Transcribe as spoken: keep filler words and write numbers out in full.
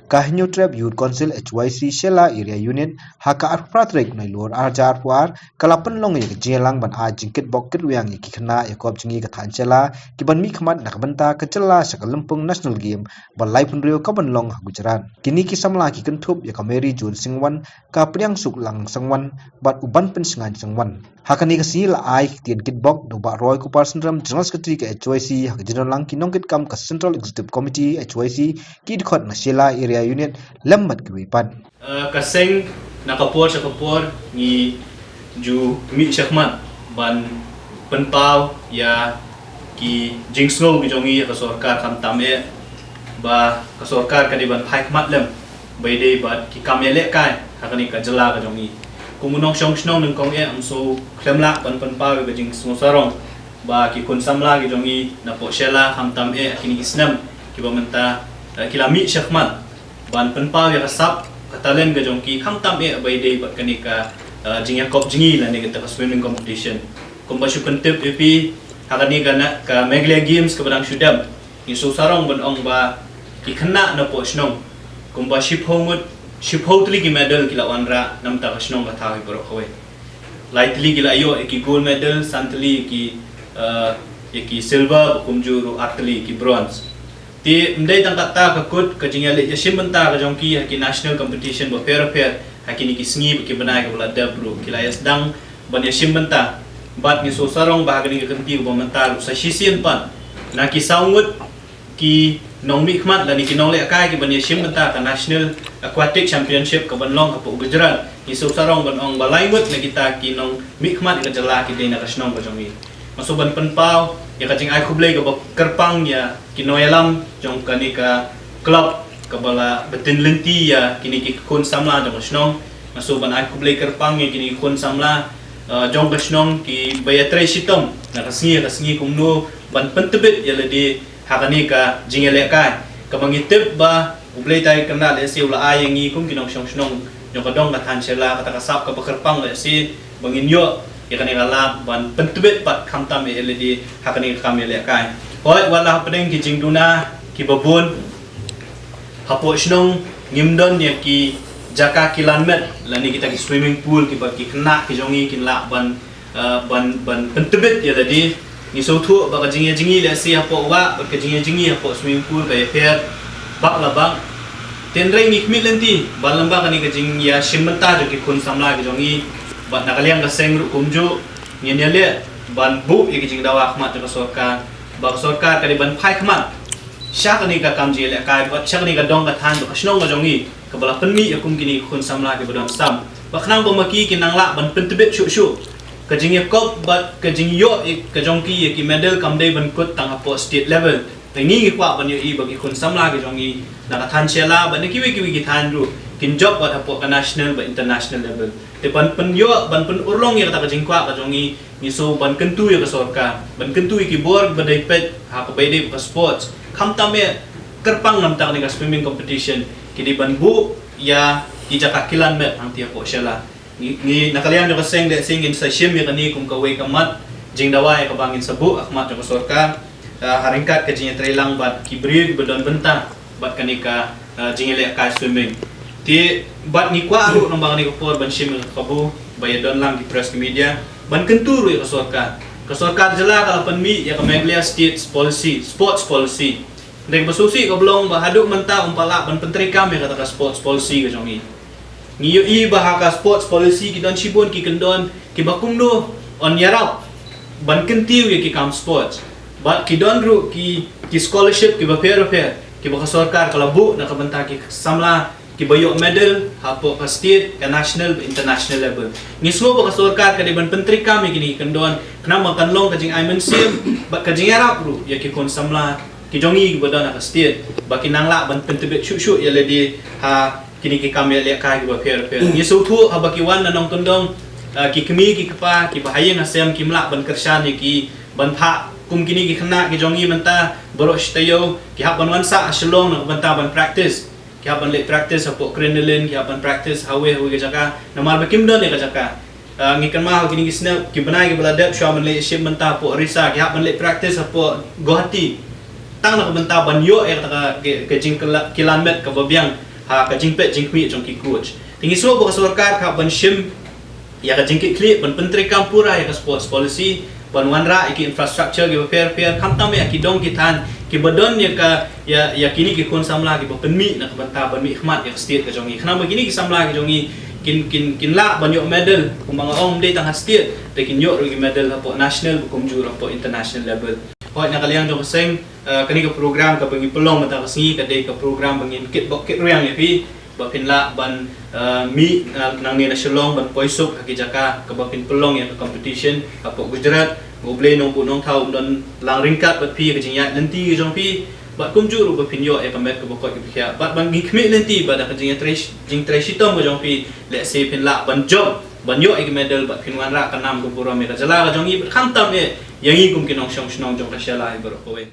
Ka Hynñiewtrep Youth Council H Y C Shella Area Unit ha ka arphew phra tarik Nailur ar hajar arphew ar ka la pynlong ïa ka jingïalang ban ai jingkitbok kitrwiang ïa ki khynnah ïakop jong ngi ka thaiñ Shella kiban mihkhmat na ka bynta ka jylla sha ka lympung National Game ba laiphew hynriew kaban long ha Gujarat. Kine ki samla ki kynthup ïa ka Mary June Singwan, ka Priyangsuk Lang Sangwan bad u Banpynshngain Sangwan. Ha kane ka sngi la ai ki ktien kitbok da u Bah Roy Kupar Synrem, General Secretary ka H Y C, ha ka jingdon lang ki nongkitkam ka Central Executive Committee H Y C, ki dkhot na Shella Area Unit lem bad kiwei pat. Eh, ka seng na ka por sha ka por ngi ju mih shakhmat ban pynpaw ïa ki jingsngew ki jong ngi ïa ka sorkar, khamtam eh ba ka sorkar ka dei ban phai khmat lem ba ïadei bad ki kam ïalehkai ha kane ka jylla ka jong ngi. Kum u nongshong shnong nyngkong eh, nga sngew khlem lah ban pynpaw ïa ka jingsngew sarong ba ki khun samla ki jong ngi na poh Shella, khamtam eh kine ki snem kiba mynta, eh, ki la mih shakhmat ban pynpaw ïa ka sap ka talent ka jong ki, khamtam eh ba ïadei bad kane ka, eh, jingïakop jong ngi lane kata ka swimming competition. Kumba shu pyntip ïa phi, ha kane ka na, ka Meghalaya Games kaba dang shu dem, ngi sngew sarong ban ong ba ki khynnah na poh shnong kumba shiphew ngut, shiphew tylli ki medal ki la wanrah na bynta ka shnong ka thaw hi baroh kawei. Lai tylli ki la ïoh ïa ki gold medal, san tylli ïa ki, eh, ïa ki silver, ba kumjuh ruh ar tylli ïa ki bronze. Te ym dei tang kata ka kut, ka jingïaleh ïashim bynta ka jong ki ha ki national competition bapher bapher ha kine ki sngi bad ki bnai kiba la dep ruh ki la ïasdang ban ïashim bynta. Bad ngi sngew sarong ba ha kane ka kynti kaba mynta ruh sa shisien pat na ki saw ngut ki nongmihkhmat lane ki nonglehkai kiban ïashim bynta ka National Aquatic Championship kaban long hapoh Gujarat, ngi sngew sarong ban ong ba lai ngut na kita ki nongmihkhmat ïa ka jylla ki dei na ka shnong ka jong ngi. Nga sngew ban pynpaw ïa ka jingai khublei kaba kyrpang ïa ki nongïalam jong kane ka club kaba la btin lynti ïa kine ki khun samla jong ka shnong. Nga sngew ban ai khublei kyrpang ïa kine ki khun samla, eh, jong ka shnong kiba ïatrei shitom na ka sngi ka sngi kumno ban pyntbit ïa lade ha kane ka jingïalehkai kaba ngi tip ba U Blei Trai Kynrad lehse u la ai ïa ngi kum ki nongshong shnong jong ka dong ka thaiñ Shella kata ka sap kaba kyrpang lehse ba ngin ïoh ïa kane ka lad ban pyntbit pat khamtam eh ïa lade ha kane ka kam ïalehkai. Hooid, wat la hapdeng ki jingduna kiba bun, hapoh shnong ngim don ïa ki jaka kilan met lane kita ki swimming pool kiba ki khynnah ki jong ngi kin lah ban, eh, ban, ban pyntbit ïa lade. Ngi sngewthuh ba ka jingïajngi lehse hapoh wah bad ka jingïajngi hapoh swimming pool ka ïapher bak la bak. Hynrei ngi khmih lynti ba lyngba kane ka jingïashim bynta jong ki khun samla ki jong ngi bad na ka liang ka seng ruh kumjuh, ngin ïaleh ban buh ïa ki jingdawa ha khmat jong ka sorkar ba ka sorkar ka dei ban phai khmat sha kane ka kam jingïalehkai bad sha kane ka dong ka thaiñ bad ka shnong ka jong ngi kaba la pynmih ïa kum kine ki khun samla kiba don sam, ba khnang ba ma ki kin nang lah ban pyntbit shuh shuh. Ka jingïakop bad ka jingïoh ïa ka jong ki ïa ki medal kam dei ban kut tang hapoh state level. Te ngi ngi kwah ban ïohi ba ki khun samla ki jong ngi na ka thaiñ Shella bad na kiwei kiwei ki thaiñ ruh kin jop wat hapoh ka national bad international level. Te ban pynïoh, ban pynurlong ïa kata ka jingkwah ka jong ngi, ngi sngew ban kyntu ïa ka sorkar, ban kyntu ïa ki bor ba dei peit ha kaba ïadei bad ka sports, khamtam eh kyrpang na bynta kane ka swimming competition, ki dei ban buh ïa ki jaka kilan met hangtei hapoh Shella. Ngi, ngi na ka liang jong ka seng lehse ngin sa shim ïa kane kum kawei ka mat jingdawa ïa kaba ngin sa buh ha khmat jong ka sorkar, ah, ha ryngkat ka jingïatreilang bad ki briew kiba don bynta bad kane ka, ah, jingïalehkai swimming. Te bad ngi kwah ruh lyngba kane ka por ban shim ïa ka kabu ba ïadon lang ki press ki media ban kyntu ruh ïa ka sorkar. Ka sorkar jylla ka la pynmih ïa ka Meghalaya State Policy, Sports Policy. Hynrei kaba sngewsih kaba long ba haduh mynta ym pat lah ban pyntreikam ïa kata ka sports policy ka jong ngi. Ngi ïohi ba ha ka sports policy ki don shibun ki kyndon kiba kumno yn ïarap ban kyntiew ïa ki kam sports. Bad ki don ruh ki, ki scholarship kiba pher bapher kiba ka sorkar ka la buh na ka bynta ki samla kiba ïoh medal hapoh ka state, ka national bad international level. Ngi sngew ba ka sorkar ka dei ban pyntreikam ïa kine ki kyndon khnang ba kan long ka jingai mynsiem bad ka jingïarap ruh ïa ki khun samla ki jong ngi kiba don ha ka state ba kin nang lah ban pyntbit shuh shuh ïa lade ha kine ki kam ïalehkai kiba pher bapher. Ngi sngewthuh haba ki wan na nongkyndong, ah, ki kmie ki kpa kiba ha ïing ha sem kim lah ban kyrshan ïa ki ban phah kum kine ki khynnah ki jong ngi mynta baroh shi taïew ki hap ban wan sah ha Shillong na ka bynta ban practice. Ki hap ban leit practice hapoh Crinoline, ki hap ban practice hawei hawei ka jaka namar ba kim don ïa ka jaka. Ah, ngi kynmaw ha kine ki snem ki bnai kiba la dep shuwa ban leit shim bynta hapoh Orissa, ki hap ban leit practice hapoh Guwahati. Tang na ka bynta ban ïoh ïa kata ka, ka, ka jingkylla-, kilan met kaba biang ha ka jingpeit jingkhmih jong ki coach. Te ngi sngew ba ka sorkar ka hap ban shim ïa ka jingkitkhlieh ban pyntreikam pura ïa ka sports policy, ban wanrah ïa ki infrastructure kiba pher pher, khamtam ïa ki dong ki thaiñ kiba don ïa ka, ïa, ïa kine ki khun samla kiba pynmih na ka bynta ban mihkhmat ïa ka state ka jong ngi. Khnang ba kine ki samla ki jong ngi kin, kin, kin lah ban ïoh medal, kumba nga ong, ym dei tang ha state, te kin ïoh ruh ki medal hapoh national, ba kumjuh ruh hapoh international level. Hooid, na ka liang jong ka seng, eh, kane ka program kaba ngi pynlong mynta ka sngi ka dei ka program ba ngin kitbok kitrwiang ïa phi, ba phin lah ban, eh, mih, eh, nangne na Shillong ban poi suk ha ki jaka kaba phin pynlong ïa ka competition hapoh Gujarat. Ba U Blei Nongbuh Nongthaw un don lang ryngkat bad phi ha ka jingïaid lynti ka jong phi, bad kumjuh ruh ba phin ïoh ïa ka met kaba koit kaba khiah. Bad ba ngi khmih lynti ba da ka jingtrei, jingtrei shitom ka jong phi, lehse phin lah ban jop, ban ïoh ïa ka medal, bad phin wanrah ka nam ka burom ïa ka jylla ka jong ngi, bad khamtam eh ïa ngi kum ki nongshong shnong jong ka Shella hi baroh kawei.